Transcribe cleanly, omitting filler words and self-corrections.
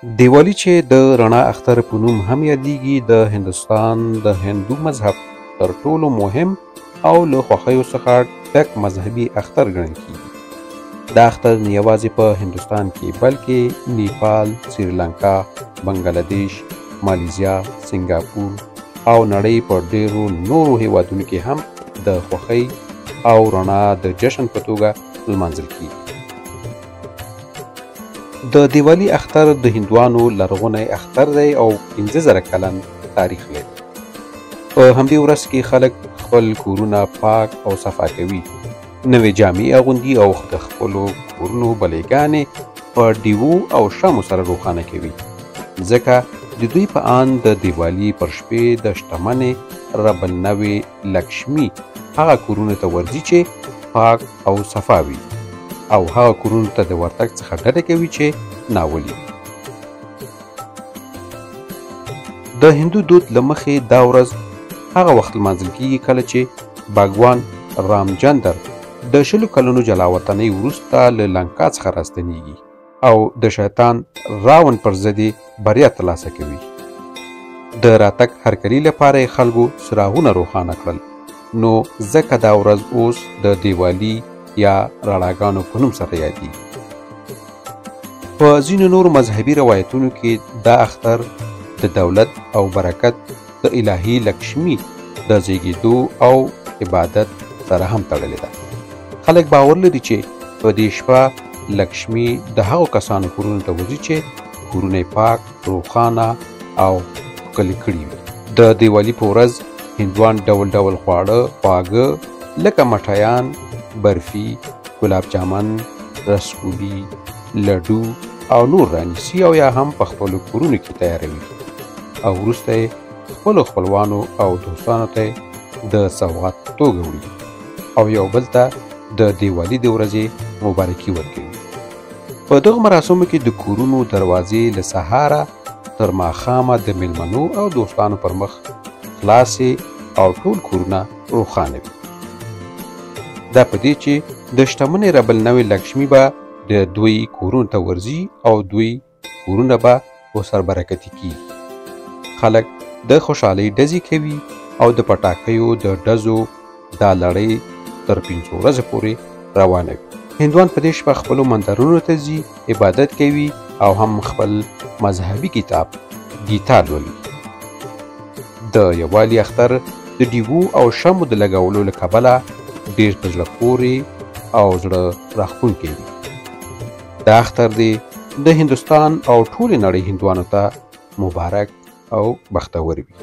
دیوالی چې د رڼا اختر په نوم هم یادیږي، د هندوستان د هندو مذهب تر ټولو مهم او له خوښیو څخه ډک مذهبي اختر ګڼل کیږي. دا اختر نه یوازې په هندوستان کې بلکې نیپال، سریلانکا، بنګلادیش، مالیزیا، سنګاپور او نړۍ په ډیرو نورو هیوادونو کې هم د خوښۍ او رڼا د جشن په توګه لمانځل کیږي. د دیوالي اختر د هندوانو لرغونی اختر دی او 5000 کلن تاریخ لري. په همدې ورځ کې خلک خپل کورونه پاک او صفا کوي، نوې جامې اغوندي او د خپلو کورونو بلېګانې په ډیوو او شمعو سره روښانه کوي، ځکه د دوی په اند د دیوالي پر شپې د شتمنې رب النوې لکشمي هغه کورونو ته ورځي چې پاک او صفا وي او هغه کورونو ته د ورتګ څخه ډډه کوي چې ناولي وي. د هندو دود له مخې دا ورځ هغه وخت لمانځل کیږي کله چې باګوان رامجندر د 20 کلونو جلاوطنۍ وروسته له لنکا څخه راستنیږي او د شیطان راون پر ضد یې بریا ترلاسه کوي. د راتګ هرکلي لپاره یې خلکو څراغونه روښانه کړل، نو ځکه دا ورځ اوس د دیوالي یا رڼاګانو په نوم سره یادیږي. په ځینو نورو مذهبي روایتونو کې دا اختر د دولت او برکت د الهي لکشمي د زیږېدو او عبادت سره هم تړلې ده. خلک باور لري چې په دې شپه لکشمي د هغو کسانو کورونو ته ورځي چې کورونه یې پاک، روښانه او ښکلي کړي وي. د دیوالي په ورځ هندوان ډول ډول خواړه خواږه لکه مټایان، برفي، ګلاب جامن، رسګولي، لډو او نور رانیسي او یا هم په خپلو کورونو کې تیاروي او وروسته یې خپلو خپلوانو او دوستانو ته د سوغات په توګه وړي او یو بل ته د دیوالي د ورځې مبارکي ورکوي. په دغو مراسمو کې د کورونو دروازې له سهاره تر ماښامه د میلمنو او دوستانو پر مخ خلاصې او ټول کورونه روښانه وي. دا په دې چې د شتمنې رب النوې لکشمي به د دوی کورونو ته ورځي او دوی کورونه به ورسربرکتي کیږي. خلک د خوشحالۍ ډزې کوي او د پټاکیو د ډزو دا لړۍ تر 5 ورځو پورې روانه وي. هندوان په دې شپه خپلو مندرونو ته ځي، عبادت کوي او هم خپل مذهبي کتاب ګیتا لولي. د یووالي اختر د ډیوو او شمعو د لګولو له کبله ډېر په زړه پورې او زړه راښکونکی وي. دا اختر دی د هندوستان او ټولې نړۍ هندوانو ته مبارک او بختور وي.